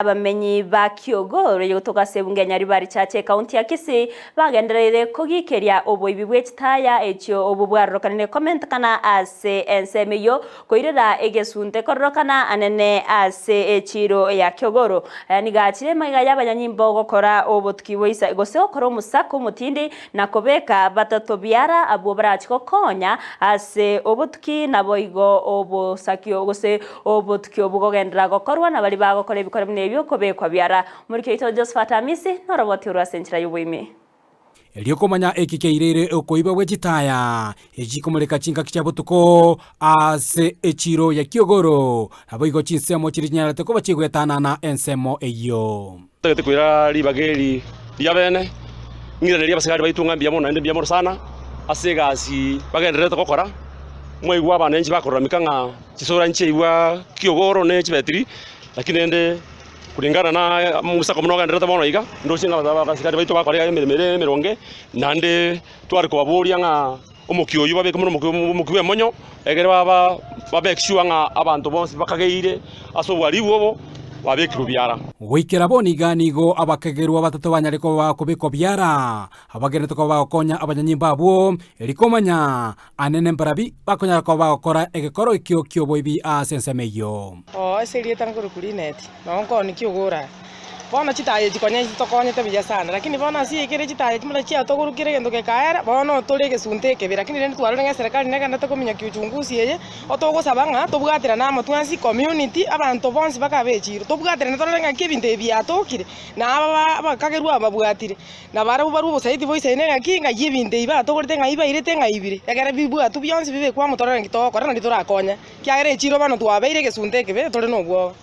Abamenyi ba Kiogoro egotoka ase ebunge ya Nyaribari Chache ekaunti ya Kisii bagendereire kogikeria oboibi bwe chitaya echio obwo bwarorokanire komentekana ase ensemo eyio koirera egesunte kororokana anene ase echiiro ya Kiogoro. Aya nigo achire magega y'abanyanyimbo gokora obotuki boisa gose gokora omosako omotindi na kobeka batato biara abwo barache gokonya ase obotuki naboigo obosakio gose Obotuki obwo gogenderera gokorwa na baria bagokora ebikore buna ebio kobekwa biara. Omoriki oito Josephat Amisi noroboti orwo ase enchera y'oboime. Erio komanya eki kiaireire okoiba gwe chitaya echikomoreka chingaki chia botuko ase echiiro ya kiogoro, naboigo chinsemo chiria chinyarete koba chigwetanana ensemo eyio. Totagete koira ribaga eri ria bene, ng'iranerie abasigari baito ng'a mbuya mono naende mbuya mono sana ase egasi bagendererete gokora. Mwaigwa abananchi bakoraramika ng'a chisura nchiaigwa kiogoro ne chibetiri, lakini rende kulingana na omosako buna ogendererete bono iga, ndoche ng'a abasigari baito bakora emeremo ere emeronge, naende tware kobaboria ng'a omokia oyio babeke buna omokia bwa emonyo, ekere baba ba make sure ng'a abanto bonsi bakageire ase obwaribu obo, babekirwe biara. Goikera bono iga nigo abakegerwa batato banyare koba bakobekwa biara, abagenderete koba bagokonya abanyanyimbo abwo, erio komanya anene mbarabi bakonyara koba bagokora egekoro ekio ki'oboibi ase ensemo eyio. Oo ase erieta nkorokwa Linet, noo nkoonia kiogoro aya. Bono chitaya echi konya chitokonyete buya sana, lakini bono ase ekere chitaya echi buna chiatogorokire egento gekaera, bono tore egesunte ekebe. Lakini rende twarorire ng'a eserekari negenderete kominyokia uchunguzi eye, otogosaba ng'a tobwaterane amo twensi community, abanto bonsi bakabe echiro, tobwaterane torore ng'aki ebinto ebi biatokire, na aba abakagerwa aba babwatire. Na barabwo barue obosaiti boisaine ng'aki, ng'ai ebinto ebi batogorete, ng'ai bairete, ng'ai bire. Ekero bibwatwa bionsi bibekwe amo torore nki togokora nario torakonye, ekiagera echiro bono twabeire egesunte ekebe tore nobwoba.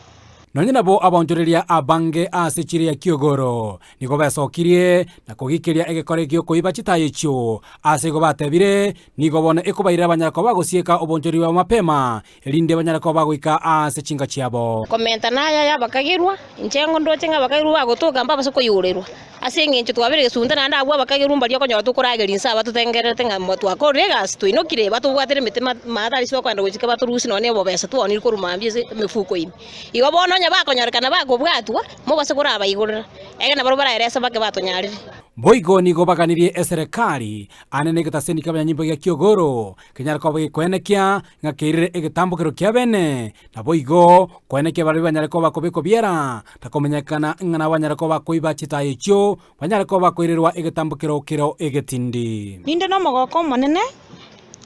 Nonya nabo abaonchoreria abange ase chiria ki'igoro nigo besokirie na kogikeria egekore gi'okoiba chitaya echio. Ase igo batebire, Nigo bono ekobairera banyare koba bagosieka oboonchoreria bwabo mapema, erinde banyare koba bagoika ase chinka chiabo. Komenta naya y'abakagerwa, inche ndoche ng'a abakagerwa bagotoka mbabase koiyorerwa, ase engencho twabere gesunte naende abwo abakagerwa mbaria okonyora tokorageria inse aba totengererete ng'a twakorire egasi twainokire, batobwatire emete maate aria tokogenda gochika batorusie nonya na obobesa twaonire korwa mambia ase emefuko ime. Igo bono onye bakonyorekana bakobwatwa, mobase korabaigorera, ekero nabarabwo baraerese bake batonyarire. Boigo nigo baganirie eserekari Aane negetaseni ki'abanyanyimbo gia kiogoro, kenyare koba gekoenekia ng'a keirire egetambokero kia bene, naboigo koenekia barabwo banyare koba bakobekwa biera, na komenyekana ng'a nabo banyare koba bakoiba chitaaya echio, banyare koba bakoirerwa egetambokero kero egetindi. Ninde nomogoko omonene,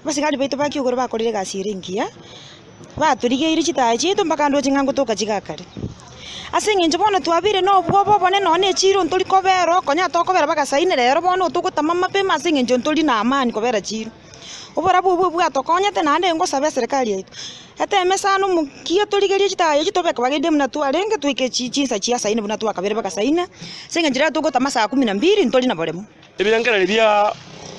abasigari baito ba kiogoro bakorire egasi ere engiya, batorigeire chitaaya chiaito mpaka ndoche ng'a ngotoka chigakare. Ase eng'encho bono twabeire na obwoba obonene nonya na echiiro ntori kobera okonya tokobera mpaka saa ine rero bono togotama mapema ase eng'encho ntori na amani kobera chiiro. Oborabu obwo bwatokonyete naende ngosaba eserekari yaito, eteme sana omokia torigerie chitaaya echio tobeke bagende buna twarenge toike chi chinsa chia saa ine buna twakabere mpaka saa ine, ase eng'encho rero togotama saa kumi na mbili ntori na boremo. Ebirengererio bia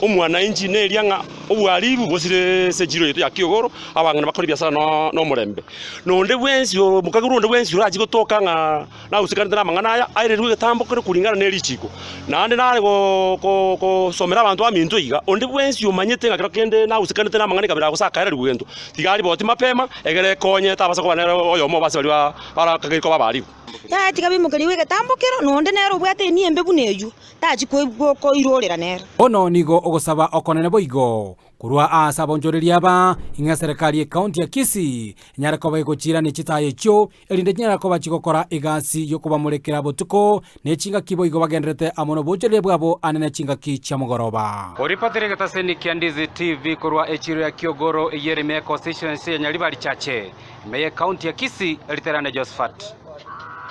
omwananchi neria ng'a obwaribu bosire ase echiro yaito ya Kiogoro, abang'ina bakore ebiasara nomorembe. Na onde bwensi omokagera onde bwensi orachie gotoka ng'a nagosekanete namang'ana aya, airerwe egetambo kere kuringana ne richiko. Naende nare gosomera abanto baminto iga, onde bwensi omanyete ng'a kero kende nagosekanete namang'ana ekabera gose akaererigwa gento, tiga ariboti mapema, egere ekonye tabasa koba nere oyomo ase baria barakageire koba abaribu. Yaya tiga baimokerigwe egetambo kero, na onde nere obwate enia embe buna eyio, tachia koirorera nere. Bono nigo ogosaba okonene boigo korwa aase abaonchoreria aba, ing'a eserekari y'ecounty ya Kisii enyare koba egochiirania chitaya echio, erinde chinyare koba chigokora egasi y'okobamorekera botuko ne chingaki boigo bagendererete amo noboonchoreria bwabo ane ne chingaki chia mogoroba. Oripotire egetaseni kia Ndizi TV korwa echiro ya Kiogoro eyio ere ime ya constituency ya Nyaribari Chache, ime ye county ya Kisii, Riterane Josephat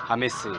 Hamisi.